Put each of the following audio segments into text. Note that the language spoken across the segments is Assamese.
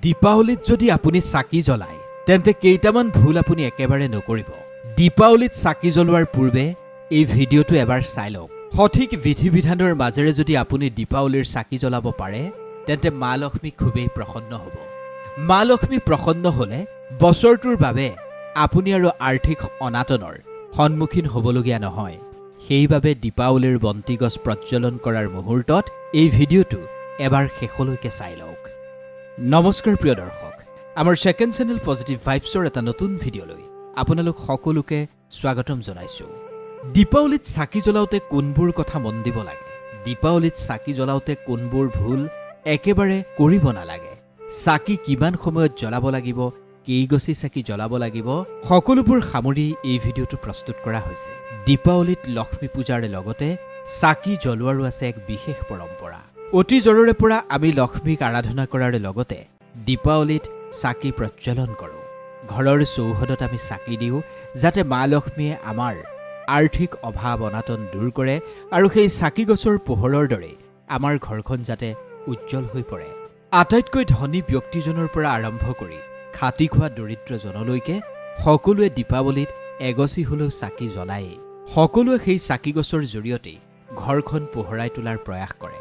দীপাৱলীত যদি আপুনি চাকি জ্বলায়, তেন্তে কেইটামান ভুল আপুনি একেবাৰে নকৰিব। দীপাৱলীত চাকি জ্বলোৱাৰ পূৰ্বে এই ভিডিঅ'টো এবাৰ চাই লওক। সঠিক বিধি বিধানৰ মাজেৰে যদি আপুনি দীপাৱলীৰ চাকি জ্বলাব পাৰে, তেন্তে মা লক্ষ্মী খুবেই প্ৰসন্ন হ'ব। মা লক্ষ্মী প্ৰসন্ন হ'লে বছৰটোৰ বাবে আপুনি আৰু আৰ্থিক অনাটনৰ সন্মুখীন হ'বলগীয়া নহয়। সেইবাবে দীপাৱলীৰ বন্তি গছ প্ৰজ্বলন কৰাৰ মুহূৰ্তত এই ভিডিঅ'টো এবাৰ শেষলৈকে চাই লওক। নমস্কাৰ প্ৰিয় দৰ্শক, আমাৰ ছেকেণ্ড চেনেল পজিটিভ ভাইবছৰ এটা নতুন ভিডিঅ'লৈ আপোনালোক সকলোকে স্বাগতম জনাইছোঁ। দীপাৱলীত চাকি জ্বলাওঁতে কোনবোৰ কথা মন দিব লাগে, দীপাৱলীত চাকি জ্বলাওঁতে কোনবোৰ ভুল একেবাৰে কৰিব নালাগে, চাকি কিমান সময়ত জ্বলাব লাগিব, কেইগছি চাকি জ্বলাব লাগিব, সকলোবোৰ সামৰি এই ভিডিঅ'টো প্ৰস্তুত কৰা হৈছে। দীপাৱলীত লক্ষ্মী পূজাৰ লগতে চাকি জ্বলোৱাৰো আছে এক বিশেষ পৰম্পৰা। অতীজৰে পৰা আমি লক্ষ্মীক আৰাধনা কৰাৰ লগতে দীপাৱলীত চাকি প্ৰজ্বলন কৰোঁ। ঘৰৰ চৌহদত আমি চাকি দিওঁ, যাতে মা লক্ষ্মীয়ে আমাৰ আৰ্থিক অভাৱ অনাটন দূৰ কৰে আৰু সেই চাকি গছৰ পোহৰৰ দৰেই আমাৰ ঘৰখন যাতে উজ্জ্বল হৈ পৰে। আটাইতকৈ ধনী ব্যক্তিজনৰ পৰা আৰম্ভ কৰি খাটি খোৱা দৰিদ্ৰজনলৈকে সকলোৱে দীপাৱলীত এগছি হ'লেও চাকি জ্বলায়েই। সকলোৱে সেই চাকি গছৰ জৰিয়তেই ঘৰখন পোহৰাই তোলাৰ প্ৰয়াস কৰে।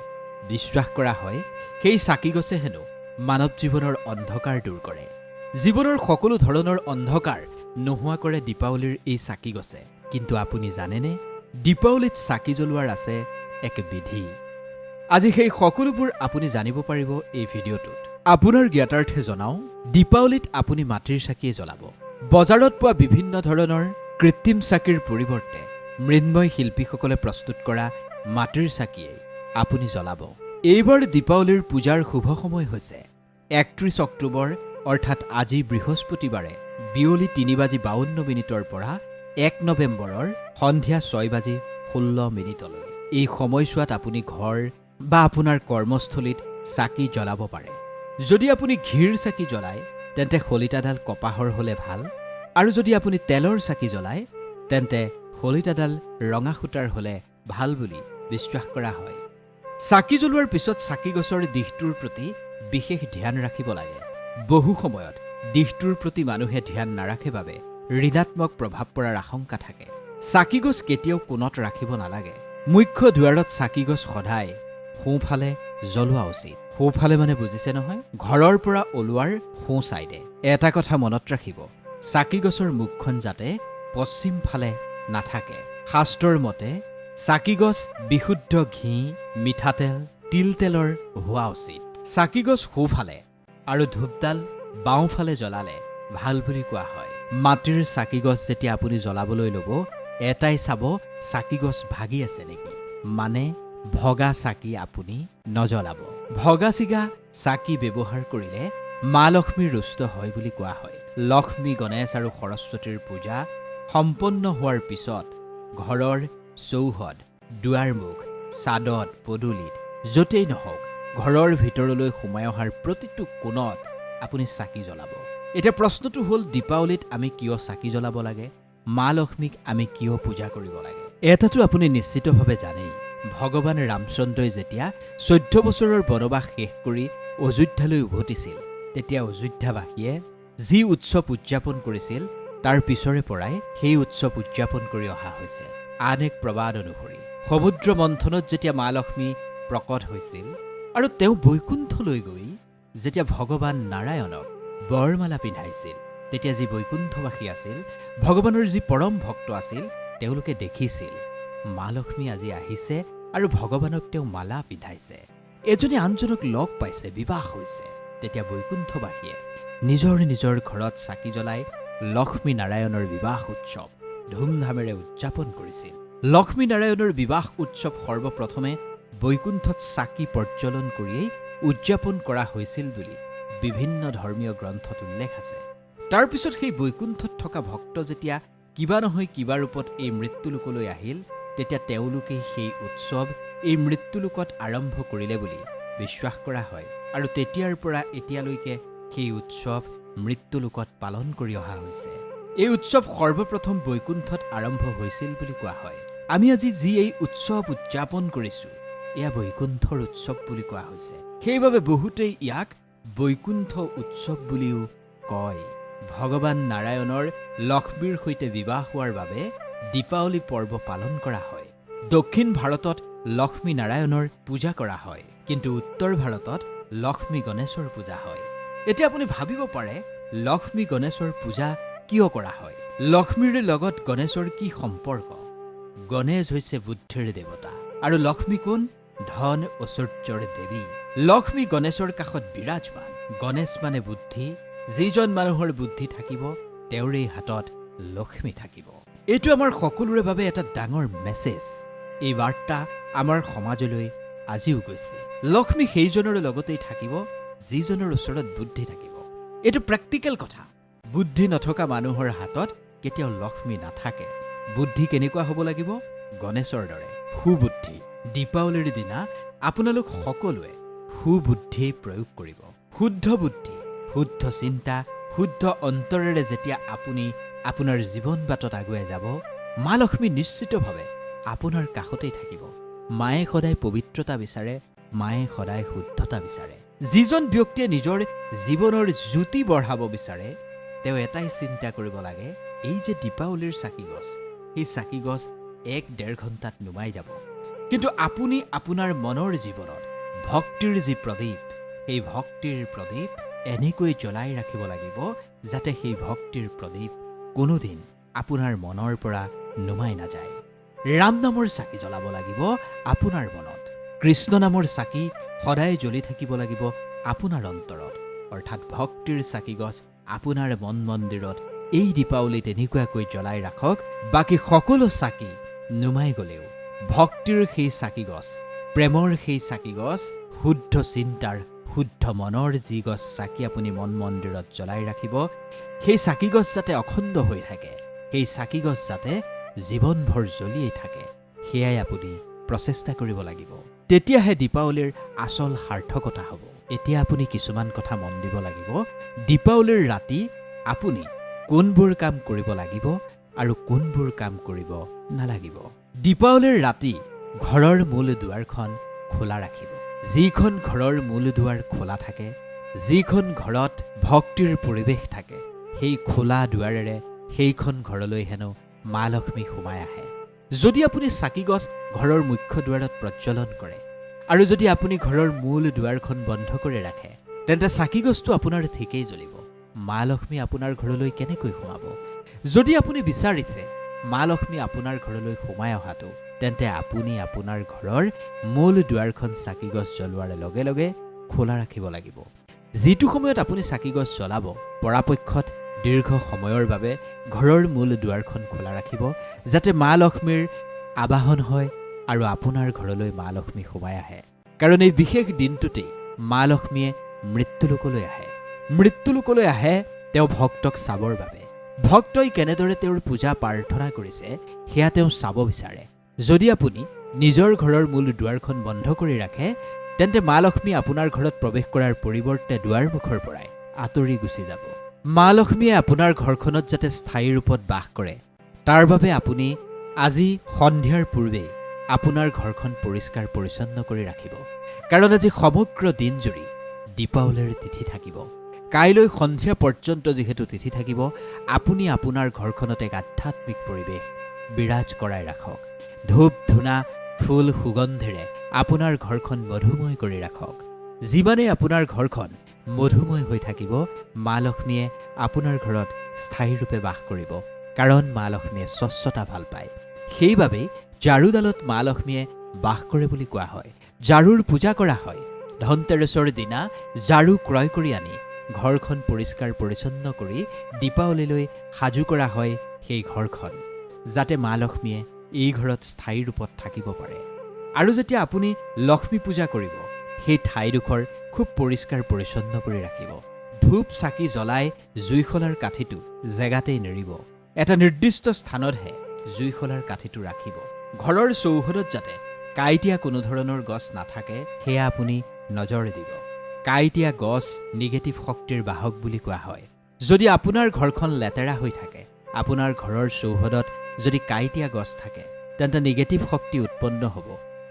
বিশ্বাস কৰা হয়, সেই চাকি গছে হেনো মানৱ জীৱনৰ অন্ধকাৰ দূৰ কৰে। জীৱনৰ সকলো ধৰণৰ অন্ধকাৰ নোহোৱা কৰে দীপাৱলীৰ এই চাকি গছে। কিন্তু আপুনি জানেনে, দীপাৱলীত চাকি জ্বলোৱাৰ আছে এক বিধি? আজি সেই সকলোবোৰ আপুনি জানিব পাৰিব এই ভিডিঅ'টোত। আপোনাৰ জ্ঞাতাৰ্থে জনাওঁ, দীপাৱলীত আপুনি মাটিৰ চাকিয়ে জ্বলাব। বজাৰত পোৱা বিভিন্ন ধৰণৰ কৃত্ৰিম চাকিৰ পৰিৱৰ্তে মৃন্ময় শিল্পীসকলে প্ৰস্তুত কৰা মাটিৰ চাকিয়েই আপুনি জ্বলাব। এইবাৰ দীপাৱলীৰ পূজাৰ শুভ সময় হৈছে 31 অক্টোবৰ, অৰ্থাৎ আজি বৃহস্পতিবাৰে বিয়লি 3 বাজি 52 মিনিটৰ পৰা 1 নৱেম্বৰৰ সন্ধিয়া 6 বাজি 16 মিনিটলৈ। এই সময়ছোৱাত আপুনি ঘৰ বা আপোনাৰ কৰ্মস্থলীত চাকি জ্বলাব পাৰে। যদি আপুনি ঘিৰ চাকি জ্বলায়, তেন্তে শলিতাডাল কপাহৰ হ'লে ভাল আৰু যদি আপুনি তেলৰ চাকি জ্বলায়, তেন্তে শলিতাডাল ৰঙা সূতাৰ হ'লে ভাল বুলি বিশ্বাস কৰা হয়। চাকি জ্বলোৱাৰ পিছত চাকি গছৰ দিশটোৰ প্ৰতি বিশেষ ধ্যান ৰাখিব লাগে। বহু সময়ত দিশটোৰ প্ৰতি মানুহে ধ্যান নাৰাখে বাবে ঋণাত্মক প্ৰভাৱ পৰাৰ আশংকা থাকে। চাকি গছ কেতিয়াও কোণত ৰাখিব নালাগে। মুখ্য দুৱাৰত চাকি গছ সদায় সোঁফালে জ্বলোৱা উচিত। সোঁফালে মানে বুজিছে নহয়, ঘৰৰ পৰা ওলোৱাৰ সোঁ চাইডে। এটা কথা মনত ৰাখিব, চাকি গছৰ মুখখন যাতে পশ্চিম ফালে নাথাকে। শাস্ত্ৰৰ মতে চাকি গছ বিশুদ্ধ ঘি, মিঠাতেল, তিল তেলৰ হোৱা উচিত। চাকি গছ সোঁফালে আৰু ধূপডাল বাওঁফালে জ্বলালে ভাল বুলি কোৱা হয়। মাটিৰ চাকি গছ যেতিয়া আপুনি জ্বলাবলৈ ল'ব, এটাই চাব, চাকি গছ ভাগি আছে নেকি। মানে ভগা চাকি আপুনি নজ্বলাব। ভগা চিগা চাকি ব্যৱহাৰ কৰিলে মা লক্ষ্মীৰ ৰুষ্ট হয় বুলি কোৱা হয়। লক্ষ্মী, গণেশ আৰু সৰস্বতীৰ পূজা সম্পন্ন হোৱাৰ পিছত ঘৰৰ চৌহদ, দুৱাৰমুখ, চাদত, পদূলিত, য'তেই নহওক, ঘৰৰ ভিতৰলৈ সোমাই অহাৰ প্ৰতিটো কোণত আপুনি চাকি জ্বলাব। এতিয়া প্ৰশ্নটো হ'ল, দীপাৱলীত আমি কিয় চাকি জ্বলাব লাগে? মা লক্ষ্মীক আমি কিয় পূজা কৰিব লাগে? এটাতো আপুনি নিশ্চিতভাৱে জানেই, ভগৱান ৰামচন্দ্ৰই যেতিয়া 14 বছৰৰ বনবাস শেষ কৰি অযোধ্যালৈ উভতিছিল, তেতিয়া অযোধ্যাবাসীয়ে যি উৎসৱ উদযাপন কৰিছিল, তাৰ পিছৰে পৰাই সেই উৎসৱ উদযাপন কৰি অহা হৈছে। আন এক প্ৰবাদ অনুসৰি সমুদ্ৰ মন্থনত যেতিয়া মা লক্ষ্মী প্ৰকট হৈছিল আৰু তেওঁ বৈকুণ্ঠলৈ গৈ যেতিয়া ভগৱান নাৰায়ণক বৰমালা পিন্ধাইছিল, তেতিয়া যি বৈকুণ্ঠবাসী আছিল, ভগৱানৰ যি পৰম ভক্ত আছিল, তেওঁলোকে দেখিছিল মা লক্ষ্মী আজি আহিছে আৰু ভগৱানক তেওঁ মালা পিন্ধাইছে। এজনে আনজনক লগ পাইছে, বিবাহ হৈছে। তেতিয়া বৈকুণ্ঠবাসীয়ে নিজৰ নিজৰ ঘৰত চাকি জ্বলাই লক্ষ্মী নাৰায়ণৰ বিবাহ উৎসৱ ধুমধামেৰে উদযাপন কৰিছিল। লক্ষ্মী নাৰায়ণৰ বিবাহ উৎসৱ সৰ্বপ্ৰথমে বৈকুণ্ঠত চাকি প্ৰজ্বলন কৰিয়েই উদযাপন কৰা হৈছিল বুলি বিভিন্ন ধৰ্মীয় গ্ৰন্থত উল্লেখ আছে। তাৰপিছত সেই বৈকুণ্ঠত থকা ভক্ত যেতিয়া কিবা নহয় কিবা ৰূপত এই মৃত্যুলোকলৈ আহিল, তেতিয়া তেওঁলোকেই সেই উৎসৱ এই মৃত্যুলোকত আৰম্ভ কৰিলে বুলি বিশ্বাস কৰা হয় আৰু তেতিয়াৰ পৰা এতিয়ালৈকে সেই উৎসৱ মৃত্যুলোকত পালন কৰি অহা হৈছে। এই উৎসৱ সৰ্বপ্ৰথম বৈকুণ্ঠত আৰম্ভ হৈছিল বুলি কোৱা হয়। আমি আজি যি এই উৎসৱ উদযাপন কৰিছোঁ, এয়া বৈকুণ্ঠৰ উৎসৱ বুলি কোৱা হৈছে। সেইবাবে বহুতেই ইয়াক বৈকুণ্ঠ উৎসৱ বুলিও কয়। ভগৱান নাৰায়ণৰ লক্ষ্মীৰ সৈতে বিবাহ হোৱাৰ বাবে দীপাৱলী পৰ্ব পালন কৰা হয়। দক্ষিণ ভাৰতত লক্ষ্মী নাৰায়ণৰ পূজা কৰা হয়, কিন্তু উত্তৰ ভাৰতত লক্ষ্মী গণেশৰ পূজা হয়। এতিয়া আপুনি ভাবিব পাৰে, লক্ষ্মী গণেশৰ পূজা কিয় কৰা হয়? লক্ষ্মীৰ লগত গণেশৰ কি সম্পৰ্ক? গণেশ হৈছে বুদ্ধিৰ দেৱতা আৰু লক্ষ্মী কোন? ধন ঐশ্বৰ্যৰ দেৱী। লক্ষ্মী গণেশৰ কাষত বিৰাজমান। গণেশ মানে বুদ্ধি। যিজন মানুহৰ বুদ্ধি থাকিব, তেওঁৰেই হাতত লক্ষ্মী থাকিব। এইটো আমাৰ সকলোৰে বাবে এটা ডাঙৰ মেছেজ। এই বাৰ্তা আমাৰ সমাজলৈ আজিও গৈছে। লক্ষ্মী সেইজনৰ লগতেই থাকিব, যিজনৰ ওচৰত বুদ্ধি থাকিব। এইটো প্ৰেক্টিকেল কথা। বুদ্ধি নথকা মানুহৰ হাতত কেতিয়াও লক্ষ্মী নাথাকে। বুদ্ধি কেনেকুৱা হ'ব লাগিব? গণেশৰ দৰে সুবুদ্ধি। দীপাৱলীৰ দিনা আপোনালোক সকলোৱে সুবুদ্ধি প্ৰয়োগ কৰিব। শুদ্ধ বুদ্ধি, শুদ্ধ চিন্তা, শুদ্ধ অন্তৰেৰে যেতিয়া আপুনি আপোনাৰ জীৱন বাটত আগুৱাই যাব, মা লক্ষ্মী নিশ্চিতভাৱে আপোনাৰ কাষতেই থাকিব। মায়ে সদায় পবিত্ৰতা বিচাৰে, মায়ে সদায় শুদ্ধতা বিচাৰে। যিজন ব্যক্তিয়ে নিজৰ জীৱনৰ জ্যোতি বঢ়াব বিচাৰে, তেওঁ এটাই চিন্তা কৰিব লাগে, এই যে দীপাৱলীৰ চাকি গছ, সেই চাকি গছ 1-1.5 ঘণ্টাত নুমাই যাব, কিন্তু আপুনি আপোনাৰ মনৰ জীৱনত ভক্তিৰ যি প্ৰদীপ, সেই ভক্তিৰ প্ৰদীপ এনেকৈ জ্বলাই ৰাখিব লাগিব, যাতে সেই ভক্তিৰ প্ৰদীপ কোনোদিন আপোনাৰ মনৰ পৰা নুমাই নাযায়। ৰাম নামৰ চাকি জ্বলাব লাগিব আপোনাৰ মনত। কৃষ্ণ নামৰ চাকি সদায় জ্বলি থাকিব লাগিব আপোনাৰ অন্তৰত। অৰ্থাৎ ভক্তিৰ চাকি গছ আপোনাৰ মন মন্দিৰত এই দীপাৱলীত এনেকুৱাকৈ জ্বলাই ৰাখক, বাকী সকলো চাকি নুমাই গ'লেও ভক্তিৰ সেই চাকি গছ, প্ৰেমৰ সেই চাকি গছ, শুদ্ধ চিন্তাৰ, শুদ্ধ মনৰ যি গছ চাকি আপুনি মন মন্দিৰত জ্বলাই ৰাখিব, সেই চাকি গছ যাতে অখণ্ড হৈ থাকে, সেই চাকি গছ যাতে জীৱনভৰ জ্বলিয়েই থাকে, সেয়াই আপুনি প্ৰচেষ্টা কৰিব লাগিব। তেতিয়াহে দীপাৱলীৰ আচল সাৰ্থকতা হ'ব। এতিয়া আপুনি কিছুমান কথা মন দিব লাগিব। দীপাৱলীৰ ৰাতি আপুনি কোনবোৰ কাম কৰিব লাগিব আৰু কোনবোৰ কাম কৰিব নালাগিব। দীপাৱলীৰ ৰাতি ঘৰৰ মূল দুৱাৰখন খোলা ৰাখিব। যিখন ঘৰৰ মূল দুৱাৰ খোলা থাকে, যিখন ঘৰত ভক্তিৰ পৰিৱেশ থাকে, সেই খোলা দুৱাৰেৰে সেইখন ঘৰলৈ হেনো মা লক্ষ্মী সোমাই আহে। যদি আপুনি চাকি গছ ঘৰৰ মুখ্য দুৱাৰত প্ৰজ্বলন কৰে আৰু যদি আপুনি ঘৰৰ মূল দুৱাৰখন বন্ধ কৰি ৰাখে, তেন্তে চাকি গছটো আপোনাৰ ঠিকেই জ্বলিব, মা লক্ষ্মী আপোনাৰ ঘৰলৈ কেনেকৈ সোমাব? যদি আপুনি বিচাৰিছে মা লক্ষ্মী আপোনাৰ ঘৰলৈ সোমাই অহাটো, তেন্তে আপুনি আপোনাৰ ঘৰৰ মূল দুৱাৰখন চাকি গছ জ্বলোৱাৰ লগে লগে খোলা ৰাখিব লাগিব। যিটো সময়ত আপুনি চাকি গছ জ্বলাব, পৰাপক্ষত দীৰ্ঘ সময়ৰ বাবে ঘৰৰ মূল দুৱাৰখন খোলা ৰাখিব, যাতে মা লক্ষ্মীৰ আবাহন হয় আৰু আপোনাৰ ঘৰলৈ মা লক্ষ্মী সোমাই আহে। কাৰণ এই বিশেষ দিনটোতেই মা লক্ষ্মীয়ে মৃত্যুলোকলৈ আহে। মৃত্যুলোকলৈ আহে তেওঁ ভক্তক চাবৰ বাবে। ভক্তই কেনেদৰে তেওঁৰ পূজা প্ৰাৰ্থনা কৰিছে, সেয়া তেওঁ চাব বিচাৰে। যদি আপুনি নিজৰ ঘৰৰ মূল দুৱাৰখন বন্ধ কৰি ৰাখে, তেন্তে মা লক্ষ্মী আপোনাৰ ঘৰত প্ৰৱেশ কৰাৰ পৰিৱৰ্তে দুৱাৰমুখৰ পৰাই আঁতৰি গুচি যাব। মা লক্ষ্মীয়ে আপোনাৰ ঘৰখনত যাতে স্থায়ী ৰূপত বাস কৰে, তাৰ বাবে আপুনি আজি সন্ধিয়াৰ পূৰ্বেই আপোনাৰ ঘৰখন পৰিষ্কাৰ পৰিচ্ছন্ন কৰি ৰাখিব। কাৰণ আজি সমগ্ৰ দিনজুৰি দীপাৱলীৰ তিথি থাকিব। কাইলৈ সন্ধিয়া পৰ্যন্ত যিহেতু তিথি থাকিব, আপুনি আপোনাৰ ঘৰখনত এক আধ্যাত্মিক পৰিৱেশ বিৰাজ কৰাই ৰাখক। ধূপ ধূনা, ফুল, সুগন্ধিৰে আপোনাৰ ঘৰখন মধুময় কৰি ৰাখক। যিমানেই আপোনাৰ ঘৰখন মধুময় হৈ থাকিব, মা লক্ষ্মীয়ে আপোনাৰ ঘৰত স্থায়ীৰূপে বাস কৰিব। কাৰণ মা লক্ষ্মীয়ে স্বচ্ছতা ভাল পায়। সেইবাবেই ঝাৰুডালত মা লক্ষ্মীয়ে বাস কৰে বুলি কোৱা হয়। ঝাৰুৰ পূজা কৰা হয়। ধনতেৰছৰ দিনা ঝাৰু ক্ৰয় কৰি আনি ঘৰখন পৰিষ্কাৰ পৰিচ্ছন্ন কৰি দীপাৱলীলৈ সাজু কৰা হয় সেই ঘৰখন, যাতে মা লক্ষ্মীয়ে এই ঘৰত স্থায়ী ৰূপত থাকিব পাৰে। আৰু যেতিয়া আপুনি লক্ষ্মী পূজা কৰিব, সেই ঠাইডোখৰ খুব পৰিষ্কাৰ পৰিচ্ছন্ন কৰি ৰাখিব। ধূপ চাকি জ্বলাই জুইশলাৰ কাঠিটো জেগাতেই নেৰিব। এটা নিৰ্দিষ্ট স্থানতহে জুইশলাৰ কাঠিটো ৰাখিব। ঘৰৰ চৌহদত যাতে কাঁইটীয়া কোনো ধৰণৰ গছ নাথাকে, সেয়া আপুনি নজৰ দিব। কাঁইটীয়া গছ নিগেটিভ শক্তিৰ বাহক বুলি কোৱা হয়। যদি আপোনাৰ ঘৰখন লেতেৰা হৈ থাকে, আপোনাৰ ঘৰৰ চৌহদত যদি কাঁইটীয়া গছ থাকে, তেন্তে নিগেটিভ শক্তি উৎপন্ন হ'ব।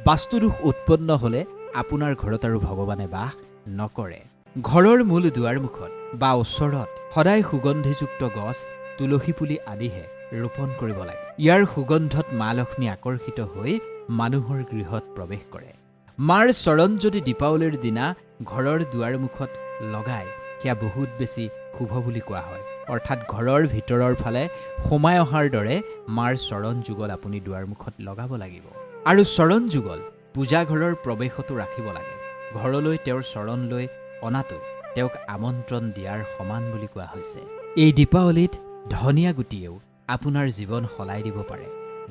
বাস্তুদোষ উৎপন্ন হ'লে আপোনাৰ ঘৰত আৰু ভগৱানে বাস নকৰে। ঘৰৰ মূল দুৱাৰমুখত বা ওচৰত সদায় সুগন্ধিযুক্ত গছ, তুলসী পুলি আদিহে ৰোপণ কৰিব লাগে। ইয়াৰ সুগন্ধত মা লক্ষ্মী আকৰ্ষিত হৈ মানুহৰ গৃহত প্ৰৱেশ কৰে। মাৰ চৰণ যদি দীপাৱলীৰ দিনা ঘৰৰ দুৱাৰমুখত লগায়, সেয়া বহুত বেছি শুভ বুলি কোৱা হয়। অৰ্থাৎ ঘৰৰ ভিতৰৰ ফালে সোমাই অহাৰ দৰে মাৰ চৰণ যুগল আপুনি দুৱাৰমুখত লগাব লাগিব আৰু চৰণ যুগল পূজাঘৰৰ প্ৰৱেশতো ৰাখিব লাগে। ঘৰলৈ তেওঁৰ চৰণ লৈ অনাটো তেওঁক আমন্ত্ৰণ দিয়াৰ সমান বুলি কোৱা হৈছে। এই দীপাৱলীত ধনিয়া গুটিয়েও আপোনাৰ জীৱন সলাই দিব পাৰে।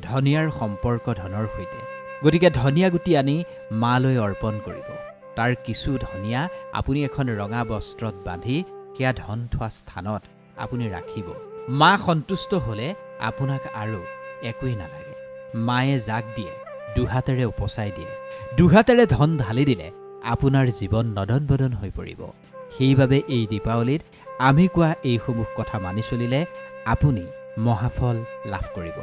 ধনিয়াৰ সম্পৰ্ক ধনৰ সৈতে, গতিকে ধনিয়া গুটি আনি মালৈ অৰ্পণ কৰিব। তাৰ কিছু ধনিয়া আপুনি এখন ৰঙা বস্ত্ৰত বান্ধি সেয়া ধন থোৱা স্থানত আপুনি ৰাখিব। মা সন্তুষ্ট হ'লে আপোনাক আৰু একোৱেই নালাগে। মায়ে যাক দিয়ে দুহাতেৰে উপচাই দিয়ে। দুহাতেৰে ধন ঢালি দিলে আপোনাৰ জীৱন নদন বদন হৈ পৰিব। সেইবাবে এই দীপাৱলীত আমি কোৱা এইসমূহ কথা মানি চলিলে আপুনি মহাফল লাভ কৰিব।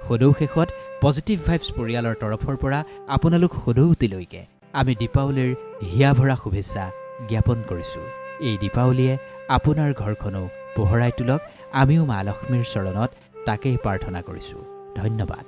সদৌ শেষত পজিটিভ ভাইবছ পৰিয়ালৰ তৰফৰ পৰা আপোনালোক সদৌতিলৈকে আমি দীপাৱলীৰ হিয়া ভৰা শুভেচ্ছা জ্ঞাপন কৰিছোঁ। এই দীপাৱলীয়ে আপোনাৰ ঘৰখনো পোহৰাই তোলক, আমিও মা লক্ষ্মীৰ চৰণত তাকেই প্ৰাৰ্থনা কৰিছোঁ। ধন্যবাদ।